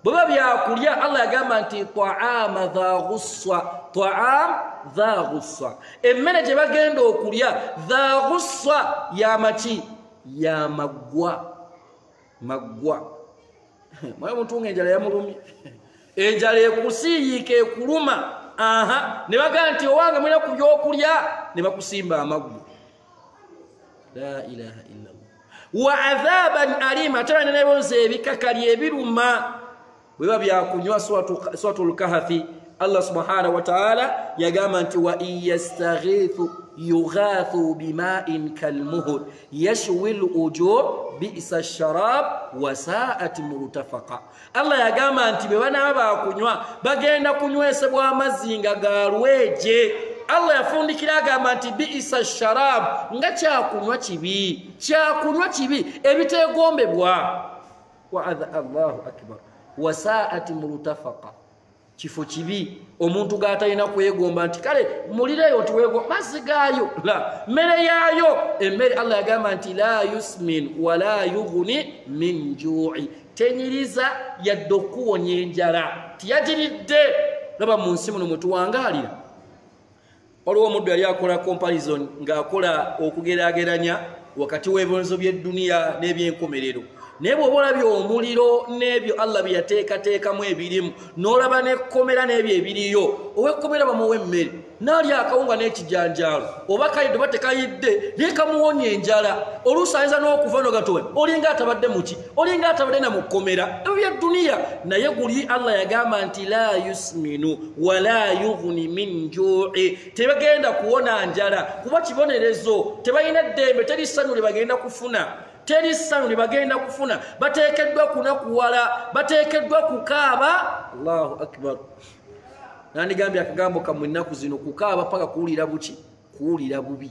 bweba byakulya Allah yagamba nti ta'ama dha ghussa, ta'am dha ghussa, emmere gye bagenda okulya dha ghussa, yamaki, yamaggwa, maggwa. Mwaye omuntu ng'enjala yamulumye, enjala ekusiyiika ekuluma, aha, ne bagamba nti owange mulina ku byokulya, ne bakusimba amaggwa. La ilaha illallah. Wa adhaban alima, ate balina n'ebibonerezo ebikakali ebiruma bwe biba byakunywa. Suratul Kahfi Allah subhanahu wa ta'ala yagamba nti wa in yastaghithu Yughathu bima'in kalmuhul yashwi al-wujuh bi'sa ash-sharab wa sa'at murtafaqa. Allah yagamba nti bwe banaaba bakunywa bagenda kunywesebwa amazzi nga ga lweje. Allah yafundikira agamba nti bi'sa ash-sharab, nga kyakunywa kibi, kyakunywa kibi ebiteegombebwa. Wa adha Allahu akbar wa sa'at murtafaqa, kifo kibi omuntu g'atalina kwegomba nti kale mulireyo nti wego mazzi gaayo la mmere yaayo emmere. Allah yagamba nti la yusmin wala yughni min ju'i, tenyiriza yadde okuwonya enjala, tiyagiridde. Laba mu nsi muno mwe tuwangaalira, waliwo omuddu yali akola comparison ng'akola okugeraageranya wakati w'ebibonerezo by'edduniya n'ebyenkomerero. Naye bw'oba olabye omuliro n'ebyo Allah bye yateekateekamu ebirimu, n'olaba n'ekkomera n'ebyo ebiriyo, ow'ekkomera bamuwa emmere n'alya akawunga n'ekijanjaalo, oba kayidde oba tekayidde, naye kamuwonya enjala. Oluusi ayinza n'okuva n'ogatowe olinga atabadde muki, olinga atabadde na mu kkomera, ebyo bya dduniya. Naye guli Allah yagamba nti la yusminu wala yughni min ju'i, tebagenda kuwona njala kuba kibonerezo, tebalina ddembe, teri ssanyu lye bagenda kufuna, teri ssanyu lye bagenda kufuna. Bateekeddwa kunakuwala, bateekeddwa kukaaba. Allahu akbar. Nandigambye akagambo kammwe ennaku zino, kukaaba paka kuwulira buki, kuwulira bubi,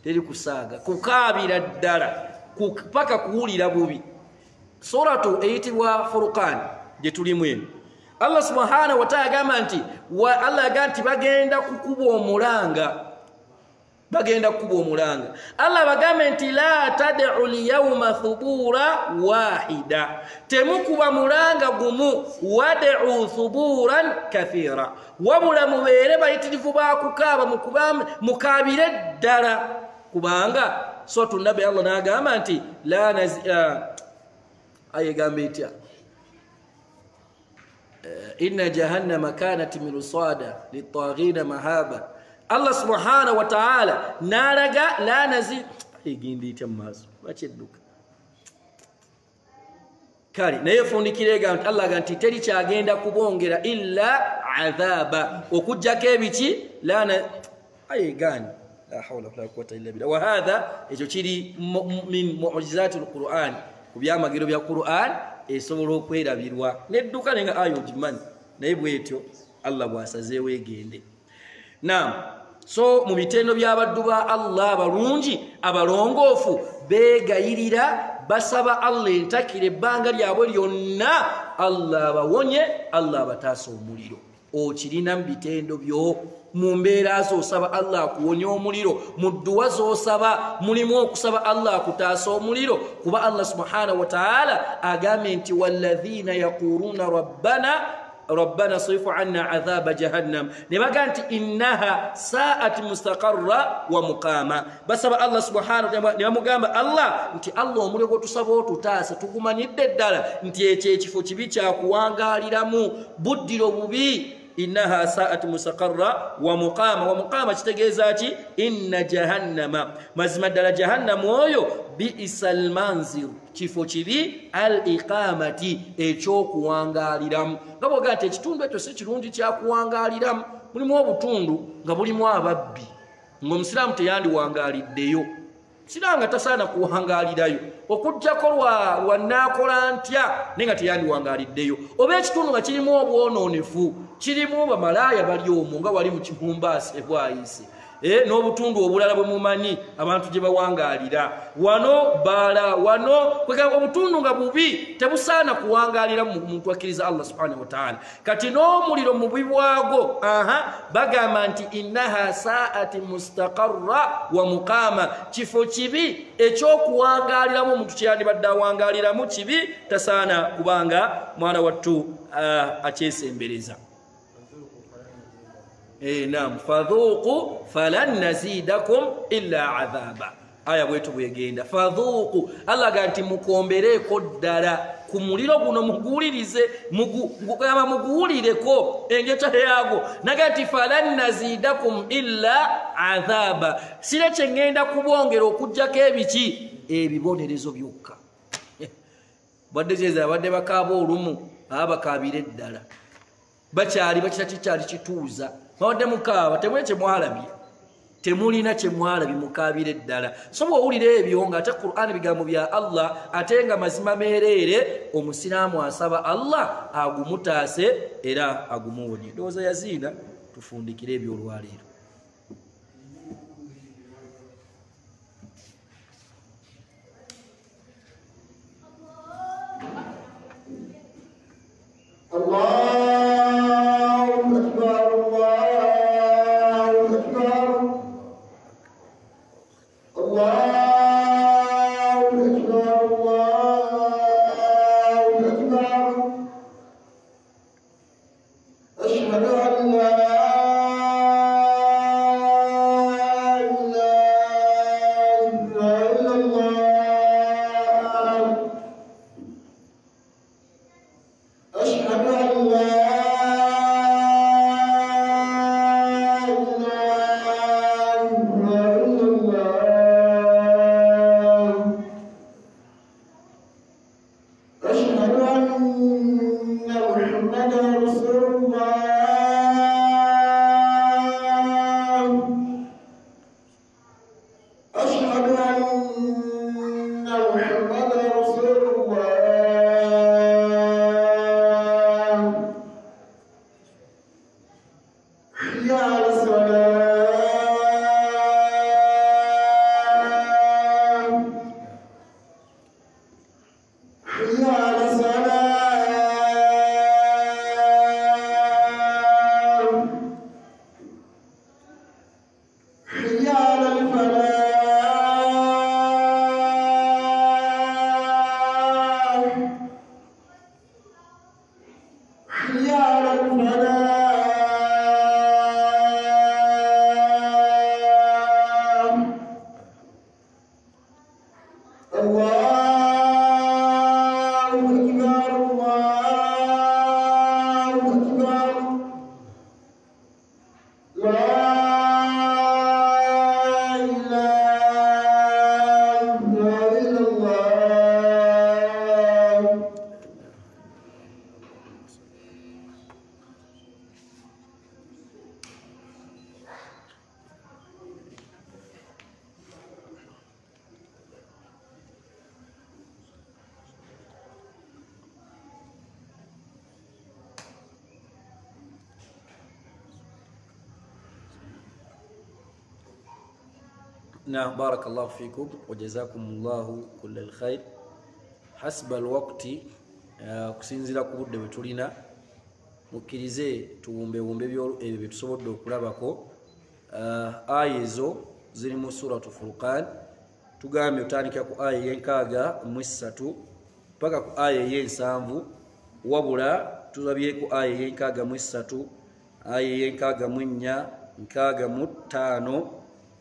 teri kusaaga, kukaabira ddala paka kuwulira bubi. Suratu eyitibwa Furqan gye tulimu eno, Allah subhanahu wa ta'ala agamba nti Allah agamba nti bagenda kukuba omulanga, bagenda kukuba omulanga. Allah bagambe nti la tad'u al-yawma thubura wahida, temukuba mulanga gumu, wad'u thuburan kathira, wabula mubeere bayitirivu bakukaaba, mukaabire ddala. Kubanga suratu Nabi Allah n'agamba nti la ayegamba etya, inna jahannama kanat mirsada lit-taghina mahaba. Allah subhanahu wa ta'ala n'alaga la nazi egenda etya mu maaso lwaki edduka kale. Naye fundikira ega nti Allah aga nti teri kyagenda kubongera illa adhaba, okuggyako ebiki la ayegani la hawla wala quwwata illa billah. Wa hadha, ekyo kiri min mu'jizati al-Qur'an, ku byamagero bya Qur'an esobola okwerabirwa nedduka nenga ayo ogimanyi, naye bwetyo Allah bw'asazeewo egende. Naam, so mu bitendo by'abaddu ba Allah abalungi abalongoofu beegayirira, basaba Allah entakira ebbanga lyabwe lyonna, Allah abawonye, Allah abataasa omuliro. Okirina mu bitendo byo, mu mbeera z'osaba Allah akuwonya omuliro, mu dduwa z'osaba mulimu okusaba Allah akutaasa omuliro, kuba Allah subhanahu wa ta'ala agambye nti walladhina yaquluna rabbana srifu anna adhaba jahannam, ne baga nti innaha sa'at mustaqarra wa muqama. Basaba Allah subhanahu wa ta'ala ne bamugamba Allah nti Allah omuliro gwe tusaba otutaase, tugumanyidde ddala nti ekyo ekifo kibi kyakuwangaaliramu, buddiro bubi. Innaha sa'at mustaqarra wa muqama. Wa muqama kitegeeza ki? Inna jahannama, mazima ddala jahannamu oyo bi'sal manzil, kifo kibi, al iqamati, ekyokuwangaaliramu. Nga bw'ogaa nti ekitundu ekyo si kirungi kyakuwangaaliramu, mulimu obutundu nga bulimu ababbi, ng'omusiraamu teyandiwangaaliddeyo, musiraamu nga tasaana kuwangaalirayo okuggyako lwa nnaakola ntya, naye nga teyandiwangaaliddeyo. Oba ekitundu nga kirimu obwonoonefu, kirimu bamalaaya bali omwo nga wali mu Kibumbaasi ebwayise, n'obutundu obulala bwe mumanyi abantu gye bawangaalira wano baala wano, kwegamba obutundu nga bubi tebusaana kuwangaalira mu muntu akkiriza Allah subhanahu wa ta'ala. Kati n'omuliro mubi bwago, bagamba nti innaha sa'ati mustaqarra wa muqama, kifo kibi ekyokuwangaaliramu omuntu kyeyandibadde awangaaliramu kibi, tasaana kubanga mwana wattu akyesembereza. Naam, fadhuqu falan nazidakum illa adhaba. Aya bwetu bwegenda fadhuqu, Allah aga nti mukombereko ddala ku muliro guno, muguwulirize, mugamba muguwulireko enjeta yaago. Naga nti falan nazidakum illa adhaba, sire kye ŋŋenda kubongera okuggyako ebiki, ebibonerezo byokka. Badde kyeza abadde bakaaba olumu, aba bakaabira eddala, bakyali bakita kikyali kituuza, babadde mukaaba temwekye mwalabye. Temulina kye mwalabye mukaabire ddala. So bw'owulira ebyo ng'ate Qur'an bigambo bya Allah ate nga mazima meereere, omusiraamu asaba Allah agumutaase era agumuwonye. Ndowooza yaziina tufundikire ebyo olwaleero. Allahu Akbar, Allahu Akbar, Allahu Akbar, Allahu Akbar. Ashhadu an la ilaha illallah. Ashhadu an la ilaha illallah. Ashhadu anna Muhammadan rasulullah. Ashhadu anna Muhammadan rasulullah. Hayya ala salah. Hayya ala salah. Hayya ala al-falah. Hayya ala al-falah. Allahu Akbar, Allahu Akbar. La ilaha illallah. نعم، بارك الله فيكم وجزاكم الله كل الخير. حسب الوقت okusinziira ku budde bwe tulina, mukkirize tuwumbewumbe ebyo bye tusobodde okulabako. Aya ezo ziri mu Suratu Furqan. Tugambye otandika ku aya ey'enkaga mu 3 paka ku aya ey'ensanvu, wabula tulabye ku aya ey'enkaga mu 3, aya ey'enkaga mu 4, 65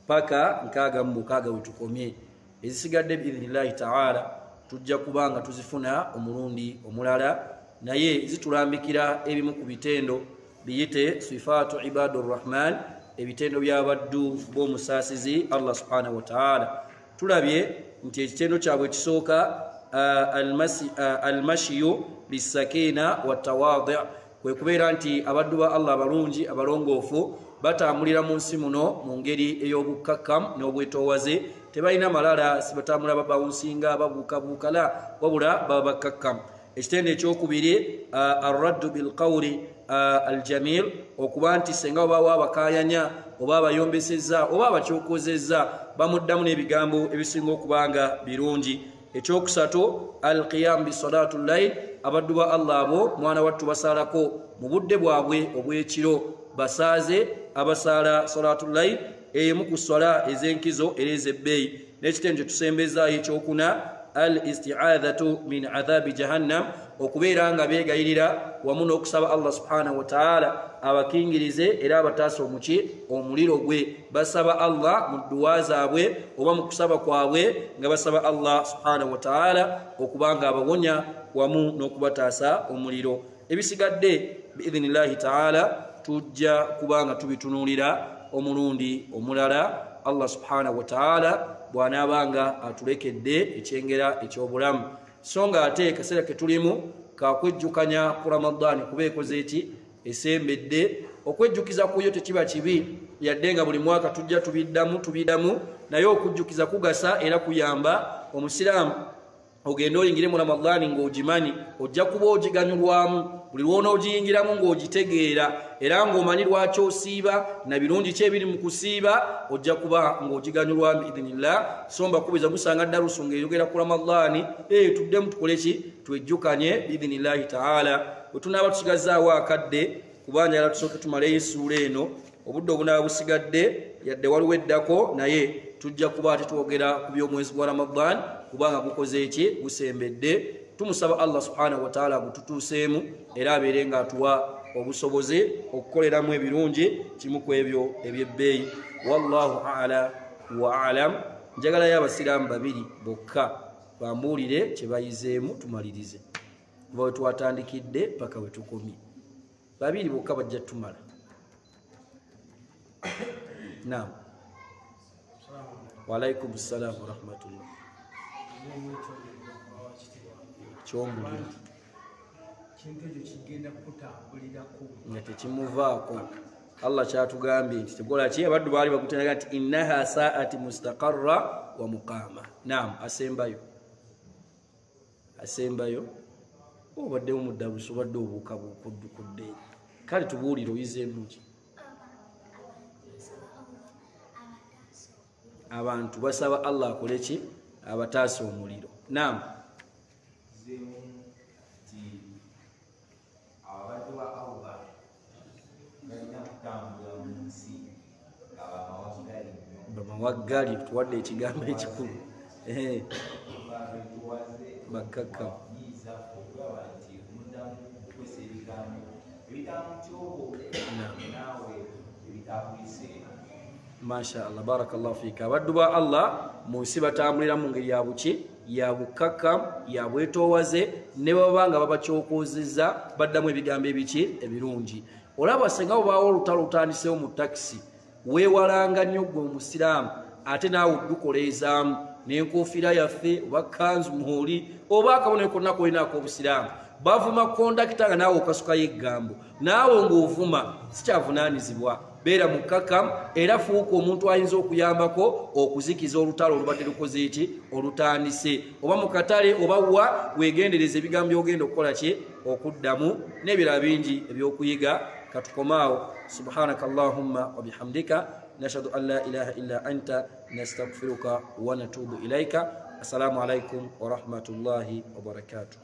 paka 66 we tukomye. Ezisigadde biidhinillahi taala tujja kubanga tuzifuna omulundi omulala, naye zitulambikira ebimu ku bitendo biyite sifatu ibadur rahman, ebitendo by'abaddu b'omusaasizi Allah subhanahu wa taala. Tulabye nti ekitendo kyabwe ekisooka almashiyu bisakina watawadi, kwe kubeera nti abaddu ba Allah abalungi abalongoofu batambulira mu nsi muno mu ngeri ey'obukkakkamu n'obwetoowaze, tebalina malala, si batambula babawunsinga babuukabuuka, la, wabula baba bakkakkamu. Ekitendo ekyokubiri arraddu bilqawli aljamil, okuba nti senga obawo abakaayanya oba abayombesezza oba abakyokozezza bamuddamu n'ebigambo ebisinga okubanga birungi. Ekyokusatu alqiyam bisalatu llail, abaddu ba Allah abo mwana wattu basaalako mu budde bwabwe obw'ekiro, basaaze abasaala salatu llail, emu ku swala ez'enkizo era ez'ebbeeyi. N'ekitendo kye tusembezaayo ekyokuna al isti'adhatu min adhabi jahannam, okubeera nga beegayirira wamu n'okusaba Allah subhanahu wa ta'ala abakingirize era abataasa omuki omuliro gwe. Basaba Allah mu dduwa zaabwe oba mu kusaba kwabwe nga basaba Allah subhanahu wa ta'ala okuba nga abawonya wamu n'okubataasa omuliro. Ebisigadde biidhinillahi ta'ala tujja kuba nga tubitunuulira omulundi omulala Allah subhanahu wa ta'ala bw'anaabanga atulekedde ekyengera eky'obulamu. So nga ate kaseera ke tulimu kakwejjukanya ku Ramadani kuba ekoze eki esembedde. Okwejjukiza kuyo tekiba kibi, yadde nga buli mwaka tujja tubiddamu, naye okujjukiza kugasa era kuyamba omusiraamu. Ogenda oyingire mu Ramadhaani ng'ogimanyi, ojja kuba ogiganyulwamu buli lw'onoogiyingiramu ng'ogitegeera era ng'omanyi lwaki osiiba na birungi ki ebiri mu kusiiba, ojja kuba ng'ogiganyulwamu biidhinillah. So mbakubiza musanga darusu ng'eyogera ku Ramadhaani, tuddemu tukole ki, twejjukanye biidhinillahi taala. Bwe tunaaba tusigazaawo akadde, kuba njagala tusooke tumaleyo essuula eno, obudde obunaaba busigadde yadde waliwo eddako, naye tujja kuba ate twogera ku by'omwezi gwa Ramadhan kubanga gukoze ki, gusembedde. Tumusaba Allah subhanahu wa ta'ala agututuuseemu era abeere ng'atuwa obusobozi okukoleramu ebirungi kimu ku ebyo eby'ebbeeyi. Wallahu a'la wa a'lam. Njagalayo abasiraamu babiri bokka bambuulire kye bayizeemu tumalirize, kuba we twatandikidde paka we tukomye. Babiri bokka bajja tumala. Naam. Wa alaikum salaam wa rahmatullah. Kyombulira kintu ekyo kigenda kutambulirako nga tekimuvaako. Allah kyatugambye nti tekola ki, abaddu baali bakutenaga nti innaha saati mustaqarra wa muqama. Naam, asembayo obaddemu mu ddalusu, obadde obuukabuuka oddukudde. Kale tubuulire oyizeemu ki? Abantu basaba Allah akole ki, abataasa omuliro. Naam. Abaddu ba Allah balina kutambula mu nsi nga bamawaggali nnyo. Bamawaggali, tuwadde ekigambo ekikulu. Bakkakkamu. Okulaba nti muddamu okukozesa ebigambo ebitamutyobole naawe ebitakuyise. Masha Allah, barakallahu fika. Abaddu ba Allah mu nsi batambulira mu ngeri ya buki, ya bukkakkamu, ya bwetoowaze, ne baba nga babakyokozezza baddamu ebigambo ebiki ebirungi. Olaba singa obaawo olutalo olutandiseewo mu takisi, weewalanga nnyo ggwe omusiraamu, ate naawe oddukoleezaamu n'enkofiira yaffe oba kanzu muholi oba akabonero konna kolina ak'obusiraamu. Bavuma kondakita nga naawe okasukayo eggambo, naawe ng'ovuma, sikyavunaanyizibwa. Beera mukkakkamu era fuuka omuntu ayinza okuyambako okuzikiza olutalo olubadde lukoze ki, olutandise. Oba mu katale oba wa, weegendereze ebigambo by'ogenda okukola ki, okuddamu, n'ebirala bingi ebyokuyiga. Katukomaawo. Subhanaka allahumma wa bihamdika nashhadu an la ilaha illa anta nastaghfiruka wa natubu ilaika. Assalamu alaikum wa rahmatullahi wa barakatuh.